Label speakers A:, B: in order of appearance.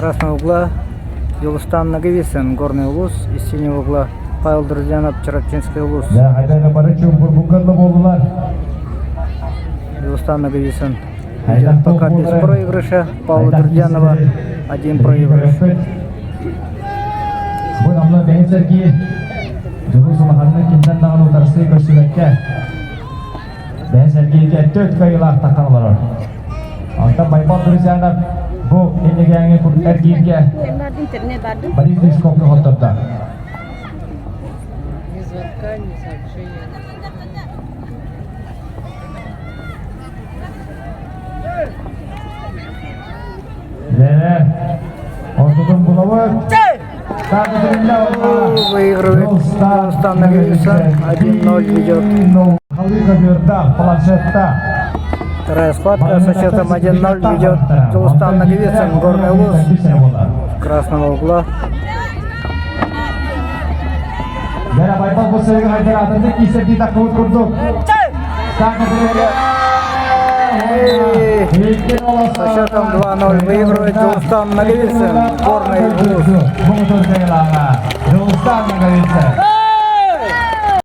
A: Красного угла Дьулустан Ноговицын, Горный Улус, из синего угла Павел Друзьянов, Чурапчинский Улус.
B: Дьэ, хайда бары чуумпурбукка да буоллулар.
A: Дьулустан Ноговицын идет пока без проигрыша. Павла Друзьянова один проигрыш.
B: Бу намла бэйэн сэргии Дьулус улаханнык кинтэн даҕаны утарсыы көрсүбэккэ бэйэн сэргиигэ төрт кыайыылаах таххан олорор. Онтон Байбал Друзьянов бу иннигээҥи эргииргэ Борис Дышковка хоттордо.
C: Ни звонка, ни сообщения.
B: Лере, ортотун булабыт.
A: Выигрывает Дьулустан Ноговицын. 1-0 ведет.
B: Планшетта.
A: Вторая схватка со счетом 1-0 ведет Дьулустан Ноговицын, Горный Улус, красного угла.
B: Лера Байбал бу сырыга хайдар атыннык киисэрдии таххыбыт курдук.
A: Со счетом 2-0 выигрывает Дьулустан Ноговицын, Горный Улус.
B: Дьулустан Ноговицын.